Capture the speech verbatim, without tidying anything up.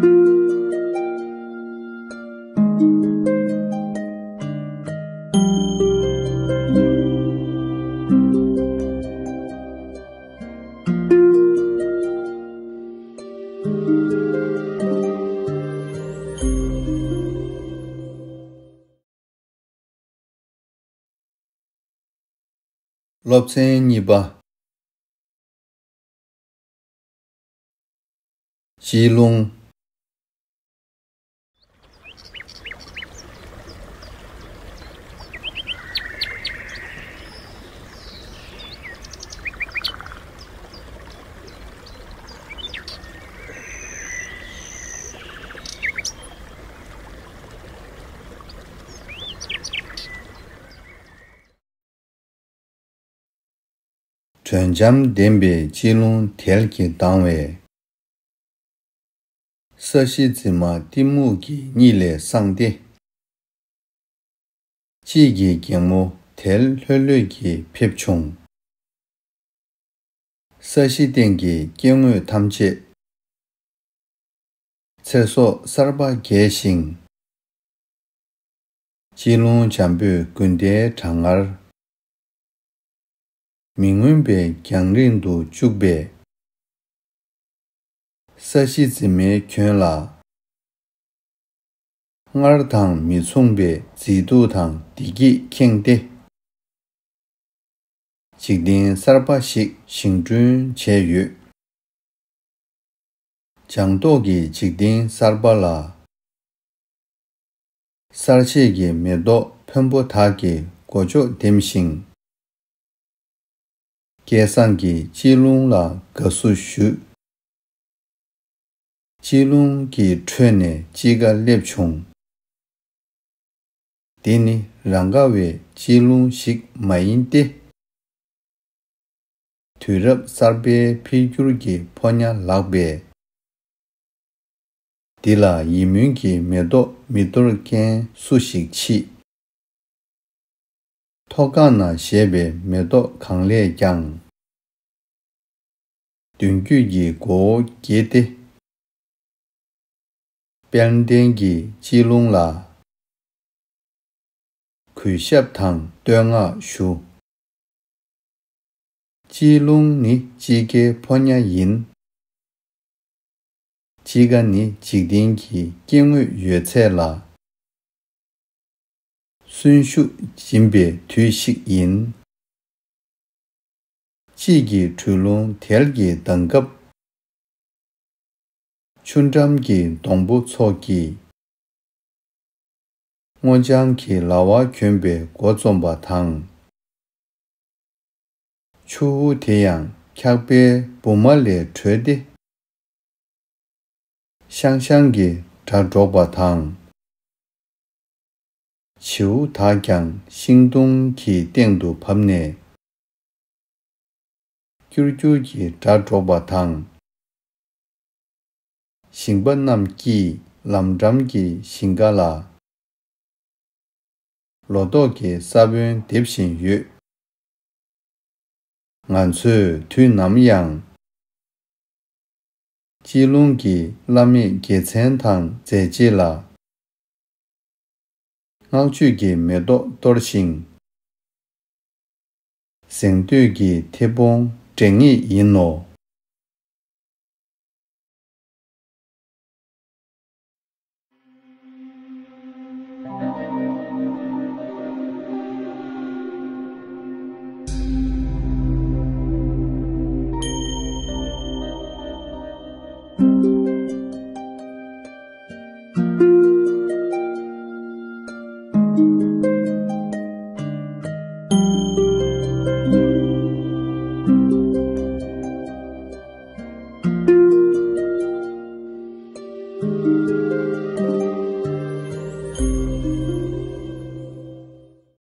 སློབ་ཚན་གཉིས་པ། སྤྱི་རླུང་། དྲོད་འཇམ་ལྡན་པའི་སྤྱི་རླུང་དལ་གྱིས་ལྡང་བས། ས་གཞི་འཛིན་མ་གཏི་མུག་གི་གཉིད་ལས་སངས་ཏེ། དཔྱིད་ཀྱི་སྒེག་མོ་དལ་ལྷོད་ལྷོད་ཀྱིས་ཕེབས་བྱུང་། ས་གཞི་སྟེང་གི་སྐྱེ་དངོས་ཐམས་ཅད་ཚེ་སྲོག་གསར་པ་རྒྱས་ཤིང་། སྤྱི་རླུང་འཇམ་པོས་དགུན་ཟླའི་གྲང་ངར་མི་མངོན་པའི་རྒྱང་རིང་དུ་བཅུག་པས། ས་གཞི་འཛིན་མའི་ཁྱོན་ལ་སྔར་དང་མི་མཚུངས་པའི་མཛེས་སྡུག་དང་བདེ་སྐྱིད་ཁེངས་ཏེ། འཇིག་རྟེན་གསར་པ་ཞིག་བཞེངས་སྐྲུན་བྱས་ཡོད། ལྗང་མདོག་གི་འཇིག་རྟེན་གསར་པ་ལ། གསར་བཞད་ཀྱི་མེ་ཏོག་ཕོན་པོ་དག་གིས་མགོ་ལྕོག་ལྡེམ་ཞིང་། སྐལ་བཟང་གི་སྤྱི་རླུང་ལ་དགའ་བསུ་ཞུས། སྤྱི་རླུང་གི་ཁྲོད་ནས་དཔྱིད་ཀ་སླེབས་བྱུང་། འདི་ནི་རང་ག་བའི་སྤྱི་རླུང་ཞིག་མ་ཡིན་ཏེ། དུས་རབས་གསར་པའི་འཕེལ་འགྱུར་གྱི་ཕོ་ཉ་ལགས་པས། འདི་ལ་ཡིད་སྨོན་གྱི་མེ་ཏོག་མི་གཏོར་མཁན་སུ་ཞིག་མཆིས། ཐོག་ཁང་ན་བཞད་པའི་མེ་ཏོག་གང་ལས་ཀྱང་། མདུན་སྐྱོད་ཀྱི་མགོ་བོ་དགྱེ་སྟེ། དཔལ་ལྡན་གྱི་སྤྱི་རླུང་ལ། གུས་ཞབས་དང་བསྟོད་བསྔགས་ཞུ། སྤྱི་རླུང་ནི་དཔྱིད་ཀའི་ཕོ་ཉ་ཡིན། དཔྱིད་ཀ་ནི་འཇིག་རྟེན་གྱི་སྐྱེ་དངོས་ཡོད་ཚད་ལ། གསོན་ཤུགས་སྦྱིན་པའི་དུས་ཤིག་ཡིན། དཔྱིད་ཀྱི་དྲོད་རླུང་དལ་གྱིས་ལྡང་སྐབས། ཆུ་འགྲམ་གྱི་སྡོང་པོ་ཚོགས་ཀྱིས། སྔོ་ལྗང་གི་ལྭ་བ་གྱོན་པའི་མགོ་རྩོམ་པ་དང་། ཆུ་བོ་དེ་ཡང་འཁྱག་པའི་སྦུག་མ་ལས་བྲོས་ཏེ། ཤང་ཤང་གི་སྒྲ་སྒྲོག་པ་དང་། བྱིའུ་དག་ཀྱང་ཤིང་སྡོང་གི་སྟེང་དུ་བབས་ནས། ཀྱུར་ཀྱུར་གྱི་སྒྲ་སྒྲོག་པ་དང་། ཞིང་པ་རྣམས་ཀྱིས་ལམ་འགྲམ་གྱི་ཞིང་ཁ་ལ། ལོ་ཏོག་གི་ས་བོན་འདེབས་བཞིན་ཡོད། ང་ཚོས་དུས་ནམ་ཡང་། སྤྱི་རླུང་གི་བླ་མེད་དགེ་མཚན་དང་མཛད་རྗེས་ལ། བསྔགས་བརྗོད་ཀྱི་མེ་ཏོག་གཏོར་ཞིང་། གཟེངས་བསྟོད་ཀྱི་མཐེ་བོང་སྒྲེང་ངེས་ཡིན་ནོ།